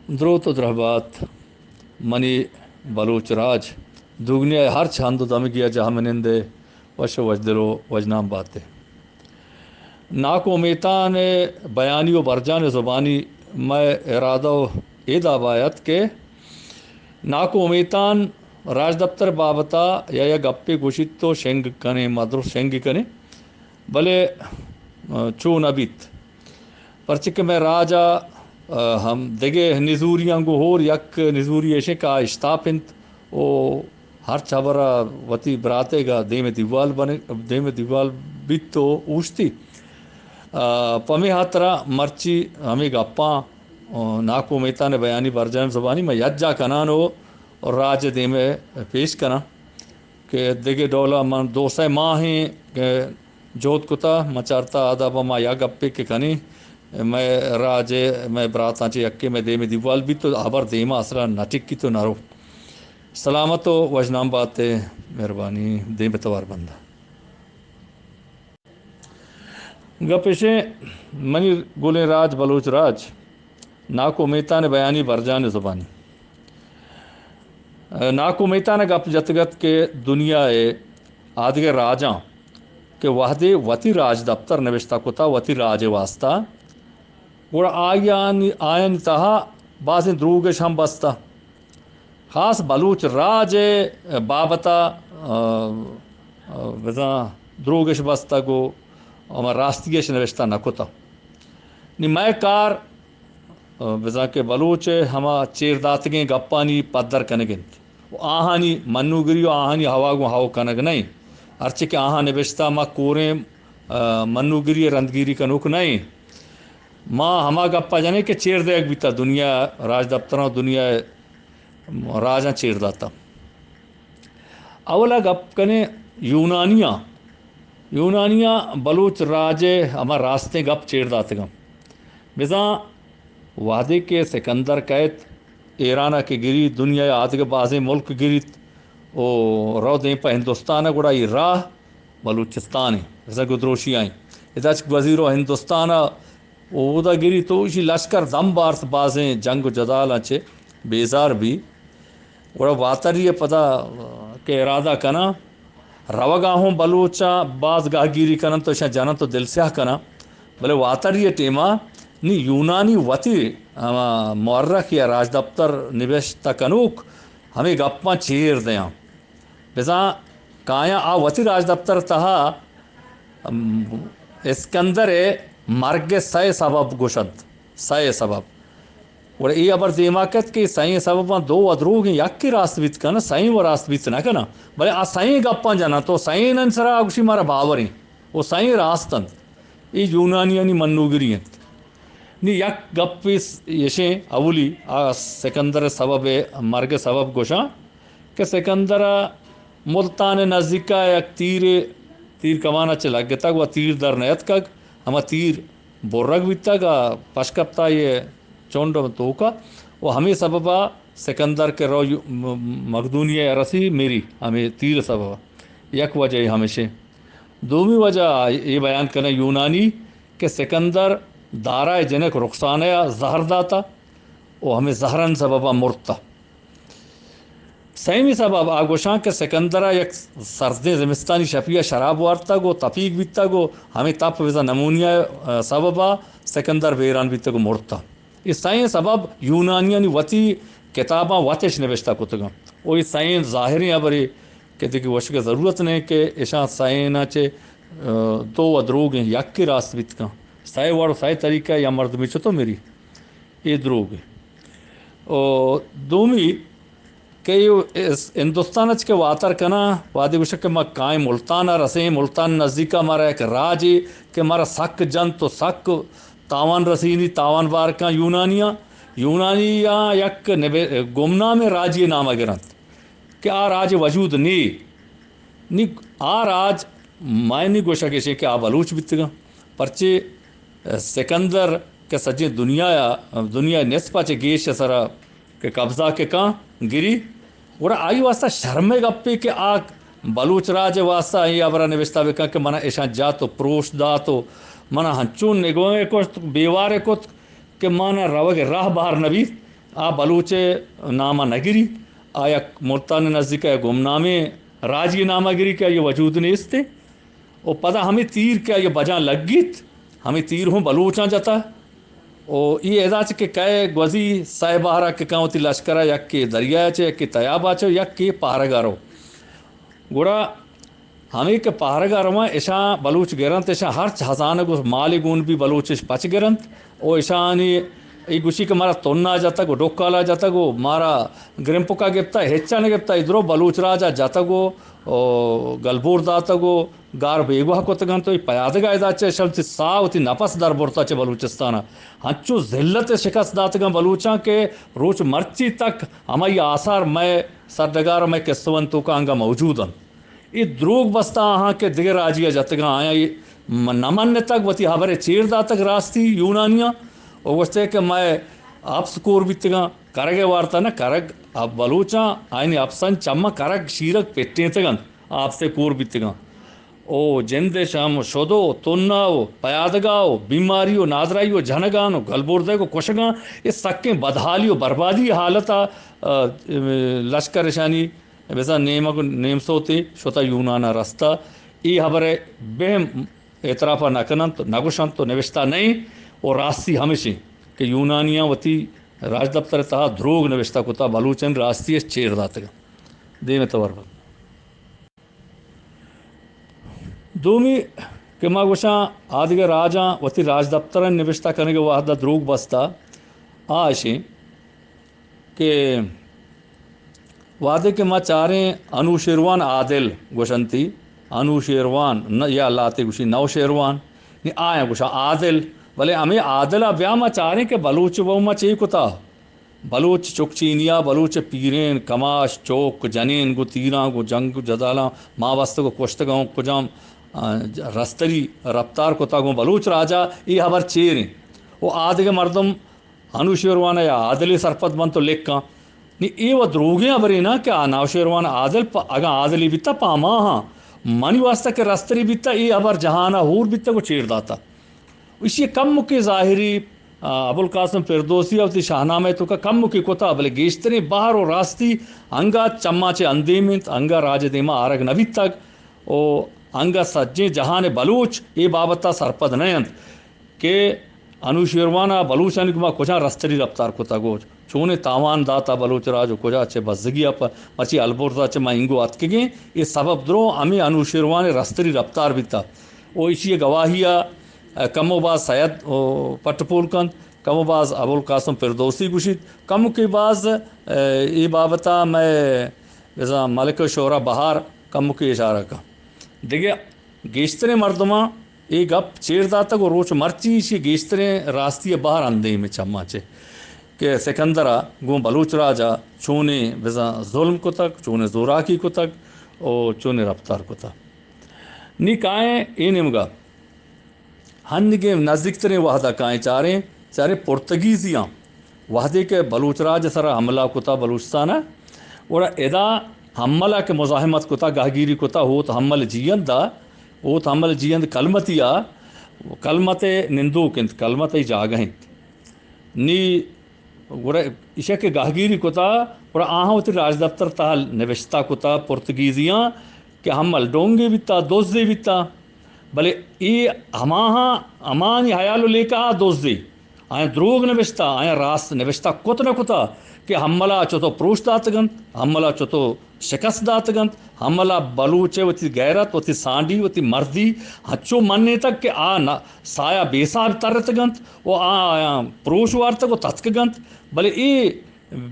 دروت و درہبات منی بلوچ راج، دگنیا ء ہرچ ہند و دمگی ء جاہ منندے وش و وشدل و وشنام باتے۔ ناکو میتان ء بیانی و برجان زبانی مئے ارادہ و اے دابا ات کہ ناکو میتان راجدپتر بابتا یا یا گپے گوشیت تو شنگ کنے، ما درست شنگ کنے، بلے، آ، چو نہ بیت۔ پرچہ کہ مئے راج ء، آ، ہم دگہ نزوریاں گوں ہور یک نزوری ایش انت کہ آ اشتاپ انت و ہرچ ہبر ء وتی براتیگ ء دیم دیوال بنے، دیم دیوال بیت و اوشتی۔ آ، پمے ہاترا مرچی ہمے گپاں، آ، ناکو میتان بیانی برجان زبانی من یک جا کنان و راج دیم پیش کنان کہ دگہ ڈولا من دو سئے ماہیں، آ، جہد کتا، من چارتا آ دابا ما یک گپے کہ کنیں، مئے راج ء مئے براتاں چہ یکے مئے دیم دیوال بیت و ہبر دیما اصلا نہ ٹکیت و نہ رو۔ سلامت و وشنام بات ئے، مہربانی، دیم توار بندہ۔ گپ ایشیں، منی گلیں راج بلوچ راج، ناکو میتان بیانی برجان زبانی۔ ناکو میتان گپ جتگ ات کہ دنیا ء آدگہ راجاں کہ وہدے وتی راجدپتر نبشتہ کتا وتی راج ء واسطہ، گڑا آیانی، آیانی تہا بازیں دروگش ہم بستا۔ خاص بلوچ راج ء بابت ء، آ، آ، بزاں دروگش بستگ و ہما راستی اش نوشتہ نہ کتہ۔ نی مئے کار، آ، بزاں کہ بلوچ ء ہما چیر داتگیں گپانی پدر کنگ انت و آہانی منوگری و آہانی ہوا گوں ہئو کنگ نہ انت، ہرچی کہ آہاں نبشتہ ما کوریں، آ، منوگری ء رندگیری کنوک نہ انت۔ ما ہما گپ ء جنیں کہ چیر دئیگ بیتہ دنیا ء راجدپتراں، دنیا ء راجاں چیر داتہ۔ اولا گپ کنیں یونانیاں۔ یونانیاں بلوچ راج ء ہما راستیں گپ چیر داتگاں۔ بزاں وہدے کہ سکندر کئیت، ایران ء کہ گری، دنیا ء آدگہ بازیں ملک گریت و رو دیم پہ ہندوستان ء، گڑا اے راہ بلوچستان ء، بزاں گدروشی آئیں۔ ادا چہ وزیر و ہندوستان ء اودا گری تو ایشی لشکر دم بارت، بازیں جنگ و جدالاں چہ بیزار بی۔ گڑا واتری ء پدا کہ ارادہ کناں، روگا ہوں بلوچاں باز گہگیری کنن تو اشاں جنن تو دل سیاہ کناں۔ بلے واتری ء ٹیما نی یونانی وتی ہما مورخ یا راجدپتر نبشتہ کنوک ہمے گپاں چیر دیاں۔ بزاں کایاں آ وتی راجدپتر تہا، ام، اسکندر ء مرگ ء سئے سبب گوشنت، سئے سبب۔ گڑا اے ہبر دیما کت کہ سئیں سبباں دو و دروگیں، یکے راست بیت کناں، سئیں و راست بیت نہ کناں، بلے آ سئیں گپاں جناں تو سئیں انت سرا گوشی مارا باوریں و سئیں راست انت۔ اے یونانیانی منوگری انت۔ نی یک گپے س-، یشیں اولی آ سکندر ء سبب ء مرگ ء سبب گوشاں کہ سکندر ء ملتان ء نزیک ء یک تیرے تیر کمان ء چہ لگتگ و تیر در نیتکگ، ہما تیر برگ بیتگ ء پشکپتائی ء چنڈ ء توک ء و ہمے سبب ء سکندر کہ رو یو-، م-، مقدونیہ ء رسی میری ہمے تیر ء سبب ء یک وجہ ہمیشیں۔ دومی وجہ اے بیان کنیں یونانی کہ سکندر دارا ء جنک رخسانہ ء زہر داتا و ہمے زہران سبب ء مرتا۔ سیمی سبب آ گوشاں کہ سکندر ء یک سردیں زمستانی شپی ء شراب وارتگ و تپیگ بیتگ و ہمے تپ بزاں نمونیا ء سبب ء سکندر بیران بیتگ و مرتا۔ اے سئیں سبب یونانیانی وتی کتاباں وتش نبشتہ کتگاں و اے سئیں ظاہریں ہبرے کہ دگہ گوشگ ء ضرورت نہ کہ اشاں سئیناں چہ، آ، دو و دروگیں، یکے راست بیت کن۔ سئے وڑ و سئے طریقہ یا مردمی چتو مری، اے دروگ۔ و دومی کہ اے اس-، ہندوستان اچ کہ واتر کناں، وادی گوشگ کہ ما کائیں ملتان ء رسیں، ملتان نزدیک ء مارا یک راجے کہ مارا سک جنت و سک تاوان رسینی، تاوان بار کن یونانیاں۔ یونانیاں یک نبے-، گمنامیں راجے نام ء گرنت کہ آ راج وجود نی۔ نی آ راج مئے نی گوشگ ایشیں کہ آ بلوچ بیتگاں۔ پرچے سکندر کہ سجیں دنیا ء، دنیا ء نصف ء چہ گیش ء سرا کہ قبضہ کہ کاں گری، گڑا آئی واسطہ شرم ء گپے کہ آ بلوچ راج ء واسطہ اے ہبرا نبشتہ بکن کہ منا اشاں جات و پروش دات و منا ہنچو نگوہ ء کشت، بیوار ء کت کہ مانا روگ ء راہ بہر نہ بیت۔ آ بلوچ ءِ نام ءَ نہ گری، آ یک ملتان ءِ نزیک ءَ گمنامیں راجی نام ءَ گری کہ آئی ءِ وجود نیست انت۔ و پدا ہمے تیر کہ آئی ءَ بجاں لگیت، ہمے تیر ہوں بلوچاں جتا۔ و ای ادا چہ کہ کئے گوزی سئے بہرا کہ کاں وتی لشکرا، یکے دریا چہ، یکے تیابا چہ، یکے پہرگارو۔ گڑا ہمے کہ پہرگا رواں، اشاں بلوچ گرنت، اشاں ہرچ ہزانگ و مالے گون بی بلوچ اش پچ گرنت۔ و اشانی ای گوشی کہ مارا تنا جتگ و ڈکالا جتگ و مارا گرمپکا گپتا، ہچا نہ گپتا، ای درو بلوچ راجا جتگ و، و گلبور داتگ و گار بیگواہ کتگ انت و ای پیادگا ادا چہ اشاں وتی ساہ وتی نپس در برتا چہ بلوچستانا۔ ہنچو ذلت شکست داتگاں بلوچاں کہ روچ مرچی تک ہمائی آثار مئے سرڈگار مئے قصہ ونتوکا انگا موجود انت۔ اے دروگ بستہ آہاں کہ دگہ راجی ءَ جتگاں، آیاں اے م-، نہ منتگ، وتی ہبر ءَ چیر داتگ راستی یونانیاں و گوشتگ کہ مئے اپس کور بیتگاں، کرگ ءِ وارتا نہ، کرگ ءَ بلوچاں آیانی اپسانی چماں کرگ شیرگ پٹینتگ انت، آپس ءَ کور بیتگاں۔ او جند ءِ شم شد و تنا و پیادگا و بیماری و نادراہی و جنگان و گلبوردگ و کشگاں، اے سکیں بدحالی و بربادی حالتا، آ، لشکر اشانی بزاں نیمگ، نیم سوتے شتا یونان ءَ رستا۔ اے ہبر ءَ بہم اعتراف ءَ نہ کننت، نہ گوشنت و نوشتہ نہ ایں و راستی ہمش ایں کہ یونانیاں وتی راجدپتر ءِ تہا دروگ نوشتہ کتا، بلوچانی راستی اش چیر داتگ۔ دیم ءَ توار بنت۔ دومی کہ ما گوشاں آدگہ راجاں وتی راجدپترانی نوشتہ کنگ ءِ وہد ءَ دروگ بستا، آ اش ایں کہ وہدے کہ ما چاریں انوشیروان عادل گوشنتی، انوشیروان نہ، یا لاتے گوشی نوشیروان، نی آیاں گوشاں عادل، بلے ہمے عادل ءَ بیا ما چاریں کہ بلوچ بہما چے کتا؟ بلوچ چک چینیا، بلوچ پیرین، کماش، چوک، جنین گوں تیراں، گوں جنگ و جدالاں مان بستگ و کشتگ اوں، کجام، آ، رستری رپتار کتا گوں بلوچ راجا، اے ہبر چیریں۔ و آدگہ مردم انوشیروان یا عادلی سرپد بنت و لکھاں۔ نی اے و دروگیں ہبرے نا کہ آ نوشیروان عادل پ-، اگاں عادلی بیتا پہ ہماہاں منی واسطہ کہ رستری بیتا، اے ہبر جہانا ہور بیتا گوں چیر داتا۔ ایشی کمکے ظاہری، آ، ابوالقاسم فردوسی ءَ وتی شاہنامہ ءِ توکا کمکے کتا، بلے گیشتریں بہر و راستی انگت چماں چہ اندیم انت، انگت راج ءِ دیما آرگ نہ بیتگ و انگت سجیں جہان ءِ بلوچ اے بابت ءَ سرپد نہ انت کہ انوشیروان ءَ بلوچانی گوما کجا رستری رپتار کتگ و چونیں تاوان داتا بلوچ راج و کجا چہ بزگی ءَ پ-، مرچی البرز ءَ چہ ما اینگو اتکگیں، اے سبب درو ہمے انوشیروان ءِ رستری رپتار بیتا و ایشی ءِ گواہی ءَ کمو باز سید، او، پٹ پول کنت، کمو باز ابوالقاسم فردوسی گوشیت، کمکے باز، اے، اے بابتا مئے بزاں ملک شعرا بہار کمکے اشارہ کنت۔ دگہ گیشتریں مردماں اے گپ چیر داتگ و روچ مرچی ایشی گیشتریں راستی بہر اندیم چماں چہ کہ سکندرا گوں بلوچ راجا چونیں بزاں ظلم کتگ، چونیں زوراکی کتگ و چونیں رپتار کتگ۔ نی کائیں اے نیمگا ہنگیں نزیکتریں وہدا کائیں چاریں، چاریں پرتگیزیاں وہدے کہ بلوچ راج سرا حملہ کتا بلوچستان ءَ، گڑا ادا حمل ءَ کہ مزاحمت کتا، گہگیری کتا، ہوت حمل جیئند ءَ، ہوت حمل جیئند کلمتی ءَ، کلمت ءِ نندوک انت، کلمت ءِ جاگہ انت۔ نی گڑا ایشاں کہ گہگیری کتا، گڑا آہاں وتی راجدپتر تہا نوشتہ کتا پرتگیزیاں کہ حمل ڈونگے بیتا، دزے بیتا، بلے اے ہماہاں، ہمانی حیال و لیکہ آ دزے۔ آیاں دروگ نوشتہ، آیاں راست نوشتہ کت نہ کتا کہ حمل ءَ چتو پروش داتگ انت، حمل ءَ چتو شکست داتگ انت، حمل ءَ بلوچ ءِ وتی غیرت، وتی سانڈی، وتی مردی ہنچو منیتگ کہ آ نہ سایا بے ساہ ترتگ انت و آ آیاں پروش وارتگ و تتکگ انت، بلے اے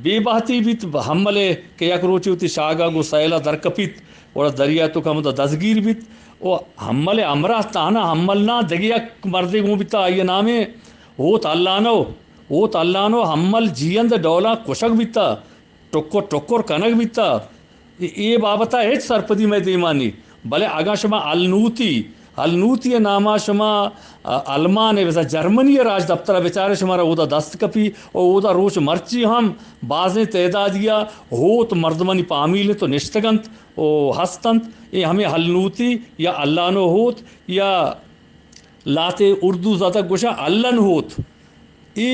بے بہتی بیت حمل ءِ کہ یک روچے وتی شاگ ءَ گوں سیل ءَ در کپیت، گڑا دریا ءِ توک ءَ ہمودا دزگیر بیت و حمل ءِ ہمراہ تہنا حمل نہ دگہ یک مردے گون بیتا، آئی ءِ نام ہوت ہلانو، ہوت ہلانو حمل جیئند ڈولا کشگ بیتا، ٹکر ٹکر کنگ بیتا۔ اے، اے بابت ءَ ہچ سرپدی مئے دیما نی۔ بلے اگاں شما ہلنوتی، ہلنوتی ءِ نام ءَ شما، آ، آلمان ءِ بزاں جرمنی ءِ راجدپتر ءَ بچارے، شمارا اودا دست کپی و اودا روچ مرچی ہم بازیں تعدادی ءَ ہوت مردمانی پامیل انت و نشتگ انت و ہست انت۔ اے ہمے ہلنوتی یا ہلانو ہوت یا لہتے اردو زدگ گوشاں الن ہوت۔ اے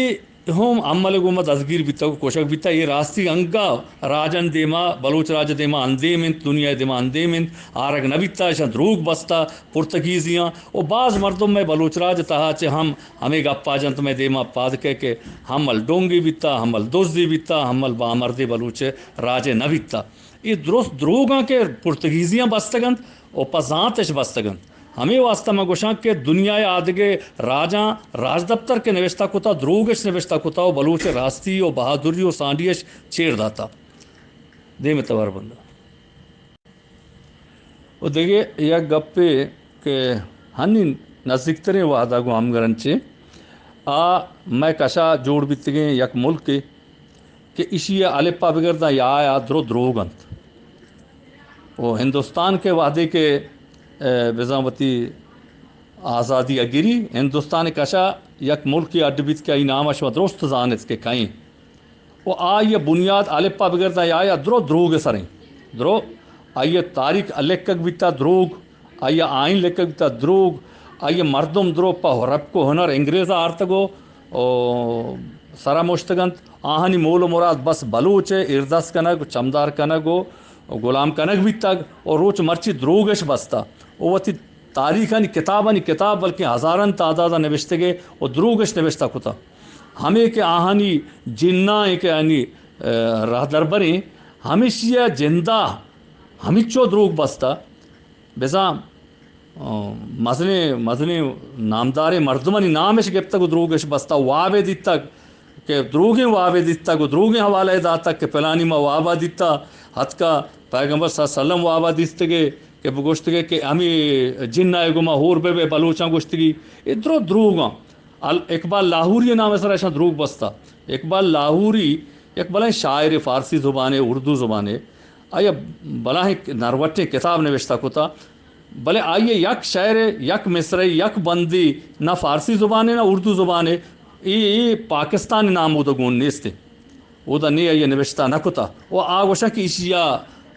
ہم عمل گوما دزگیر بیتا و کشگ بیتا۔ اے راستی انگا راجن دیما، بلوچ راج دیما اندیم انت، دنیا دیما اندیم انت، آرگ نہ بیتا، اشاں دروگ بستا پرتگیزیاں۔ و باز مردم مئے بلوچ راج تہا چہ ہم ہمے گپا جنت مئے دیما پاد کئے کہ ہمل ڈونگی بیتا، ہمل دزی بیتا، ہمل بامردی بلوچ راج نہ بیتا۔ اے درست دروگاں کہ پرتگیزیاں بستگ انت و پہ زانتش بستگ انت۔ ہمے واسطہ من گوشاں کہ دنیا ء آدگہ راجاں راجدپتر کہ نوشتہ کتا، دروگش نوشتہ کتا و بلوچ راستی و بہادری و سانڈیش چیر داتا۔ دیم توار بندہ۔ و دگہ یک گپے کہ ہنی نزیکتریں وہدا گوں ہمگرنچے آ مئے کشا جوڑ بیتگیں یک ملکے کہ ایشی ء الپا بگر داں یا ء درو دروگ انت۔ و ہندوستان کہ وہدے کہ، ء، بزاں وتی آزادی ء گری، ہندوستان ء کشا یک ملکے اڈ بیت کہ آئی نام ء شما درست زانت کہ کئیں۔ و آئی ء بنیاد الپا بگر داں یا ء درو دروگ ء سریں۔ درو آئی ء تاریخ لکگ بیتا دروگ، آئی ء آئین لکگ بیتا دروگ، آئی ء مردم درو پہ رپک و ہنر انگریز ء آرتگ و، و سرا مشتگ انت۔ آہانی مول و مراد بس بلوچ ء ایردست کنگ و چمدار کنگ و، و غلام کنگ بیتگ و روچ مرچی دروگش بستا و وتی تاریخانی کتابانی کتاب بلکیں ہزاران تعداد ء نوشتگے و دروگش نوشتہ کتا۔ ہمے کہ آہانی جناں کہ آنی، ء، راہدربریں، ہمیشی ء جندا ہمینچو دروگ بستا۔ بزاں، ء، مزنیں، مزنیں نامداریں مردمانی نامش گپتگ و دروگش بستا، وابے دیتگ کہ دروگیں وابے دیتگ و دروگیں حوالہ داتگ کہ پلانی ما وابا دیتا، ہتکا پیغمبر صلی اللہ علیہ وسلم وابا دیستگے کہ بگوشتگے کہ ہمیں جنائے گما ہور بے بے بلوچاں گوشتگی۔ اے درو دروگاں۔ ال-، اقبال لاہوری نام سر اشاں دروگ بستا۔ اقبال لاہوری یک بلائیں شاعر فارسی زبانے، اردو زبانے، آئی ء بلاہیں نروٹیں کتاب نوشتہ کتا، بلے آئی ء یک شعر، یک مصرعے، یک بندی نہ فارسی زبانے نہ اردو زبانے، اے، اے پاکستان نام اودا گون نیست۔ اودا نے آئی ء نوشتہ نہ کتا۔ و آ گوشاں کہ ایشی ء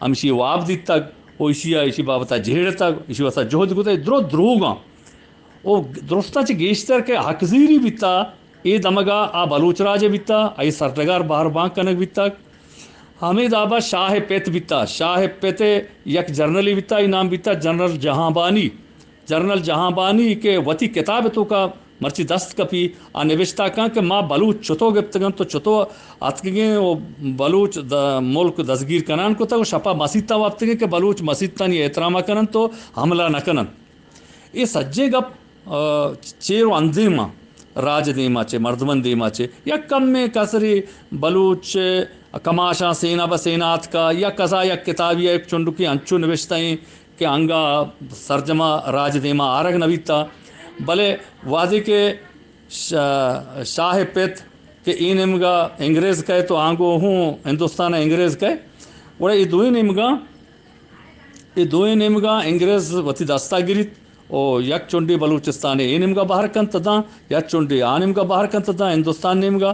ہمشی واب دیتگ و ایشی ء ایشی بابت ء جھیڑتگ، ایشی واسطہ جہد کتگ، درو دروگاں۔ و درستاں چہ گیشتر کہ حقزیری بیتا، اے دمگا آ بلوچ راج بیتا، آئی سرڈگار بہر بانک کنگ بیتگ۔ ہمے دابا شاہ پت بیتا، شاہ پت یک جرنلی بیتا، آئی نام بیتا جنرل جہانبانی۔ جنرل جہانبانی کہ وتی کتاب توکا مرچی دست کپی، آ نوشتہ کن کہ ما بلوچ چتو گپتگن تو چتو اتکگیں و بلوچ د-، ملک دزگیر کنان کتگ و شپا مسیتا وپتگیں کہ بلوچ مسیتانی احترام کنن تو حملہ نہ کنن۔ اے سجیں گپ، ء، چیر و اندیما، راج دیما چے، مردمن دیما چے، یک کمیں کسری بلوچ کماشاں سینا بہ سینا اتکا، یا کسا یک کتابی یک چنڈکی انچو نوشتہ ایں کہ انگا سرجما راج دیما آرگ نہ بیتا۔ بلے وہدے کہ شا-، شاہ پت کہ اے نیمگا انگریز کئے تو آنگو ہوں ہندوستان انگریز کئے، گڑا اے دوئیں نیمگا اے دوئیں نیمگا انگریز وتی دستا گریت و یک چنڈے بلوچستان اے نیمگا بہر کنت داں، یک چنڈے آ نیمگا بہر کنت داں ہندوستان نیمگا،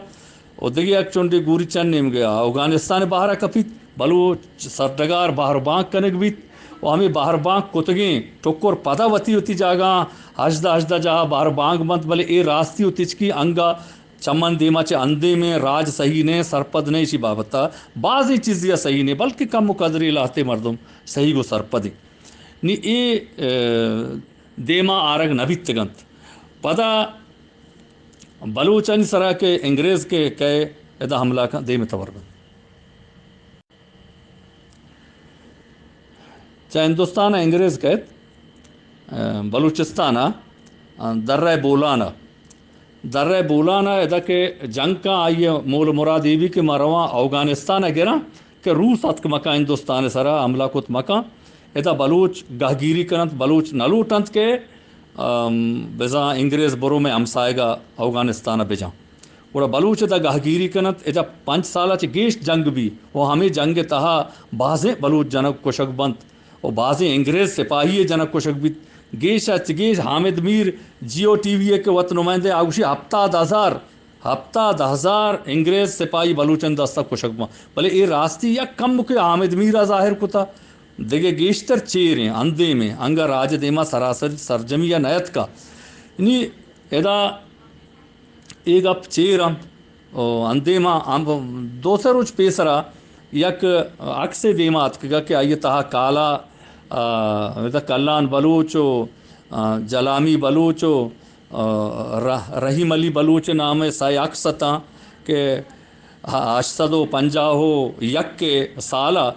و دگہ یک چنڈے گوریچن نیمگا اوگانستان بہرا کپیت۔ بلوچ سرڈگار بہر بانک کنگ بیت و ہمے بہر بانک کتگیں ٹکر پدا وتی وتی جاگہاں ہژدہ ہژدہ جاہ بہر بانک بنت، بلے اے راستی و تچکی انگا چمن دیما چہ اندیمیں راج صحیح نہ، سرپد نہ، ایشی بابت ء بازیں چیزے ء صحیح نہ، بلکہ کم و قدرے لہتے مردم صحیح گوں سرپد انت۔ نی اے، ء، دیما آرگ نہ بیتگ انت۔ پدا بلوچانی سرا کہ انگریز کہ کئے ادا حملہ کن دیم تبر بنت۔ چہ ہندوستان ء انگریز کئیت، ء، بلوچستان ء، ء، درہ بولان ء۔ درہ بولان ء ادا کہ جنگ کن آئی ء مول مراد اے بی کہ ما رواں اوگانستان ء گراں کہ روس اتک مکن ہندوستان ء سرا حملہ کت مکن۔ ادا بلوچ گہگیری کننت، بلوچ نہ لوٹنت کہ، ام، بزاں انگریز برو مئے ہمسایگا اوگانستان ء بجاں۔ گڑا بلوچ ادا گہگیری کننت، ادا پنچ سال ء چہ گیش جنگ بی و ہمے جنگ ء تہا بازیں بلوچ جنگ کشگ بنت و بازیں انگریز سپاہی ء جنگ کشگ بیت۔ گیش ء چہ گیش حامد میر جیو ٹی وی ء کہ وت نمائندہ آ گوشی ہپتاد ہزار، ہپتاد ہزار انگریز سپاہی بلوچانی دست ء کشگ بنت۔ بلے اے راستی یک کمکے حامد میر ء ظاہر کتا، دگہ گیشتر چیریں، اندیمیں، انگہ راج دیما سراسر سرجمی ء نیتکا۔ نی ادا اے گپ چیر انت او اندیما ہم دو سے روچ پیسرا یک عکسے دیما اتکگا کہ آئی تہا کالا، آ، ہمیدا کلان بلوچ و، آ، جلامی بلوچ و، آ، رح-، رحیم علی بلوچ نام سئے عکس اتاں کہ ہشت سد و پنجاہ و یک سالا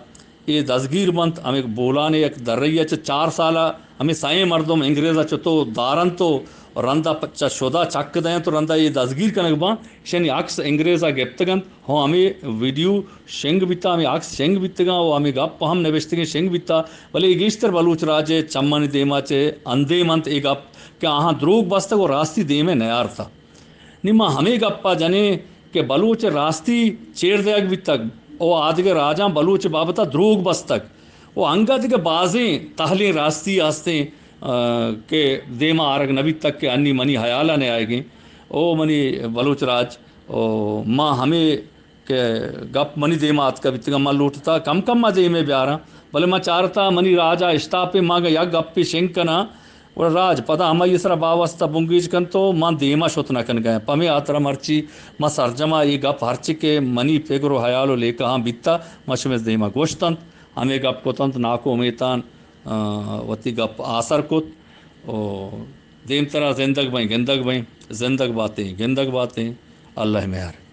اے دزگیر بنت، ہمے بولان ء یک درئی ء چہ چار سال ء ہمے سئیں مردم انگریز ء چتو دارنت و رند ء پ-، چہ شد ء چک دینت و رند ء اے دزگیر کنگ باں۔ ایشانی عکس انگریز ء گپتگ انت، ہوں ہمے ویڈیو شنگ بیتا، ہمے عکس شنگ بیتگاں و ہمے گپ ہم نبشتگیں شنگ بیتا، بلے اے گیشتر بلوچ راج ء چمانی دیما چہ اندیم انت اے گپ کہ آہاں دروگ بستگ و راستی دیم ء نیارتا۔ نی ما ہمے گپ ء جنیں کہ بلوچ ء راستی چیر دیگ بیتگ و آدگہ راجاں بلوچ ء بابت ء دروگ بستگ و انگت دگہ بازیں تہلیں راستی ہستیں، آ، کہ دیما آرگ نہ بیتگ کہ انی منی ہیال ء نیایگیں۔ او منی بلوچ راج، او ما ہمے کہ گپ منی دیما اتکگ بیتگاں، من لوٹتا کم کم ما دیمے بیاراں، بلے من چارتا منی راج ء اشتاپیں، ما اگاں یک گپے شنگ کناں، گڑا راج پدا ہمائی سرا باوستہ بنگیج کنت و من دیما شت نہ کنگا آں۔ پمے ہاترا مرچی من سرجما اے گپ ہرچی کہ منی پگر و ہیال و لیکہاں بیتا، من شمے دیما گوشت انت، ہمے گپ کت انت، ناکو امیتان، آ، وتی گپ آسر کت و دیمترا زندگ بئیں، گندگ بئیں، زندگ باتیں، گندگ باتیں، اللہ مہر۔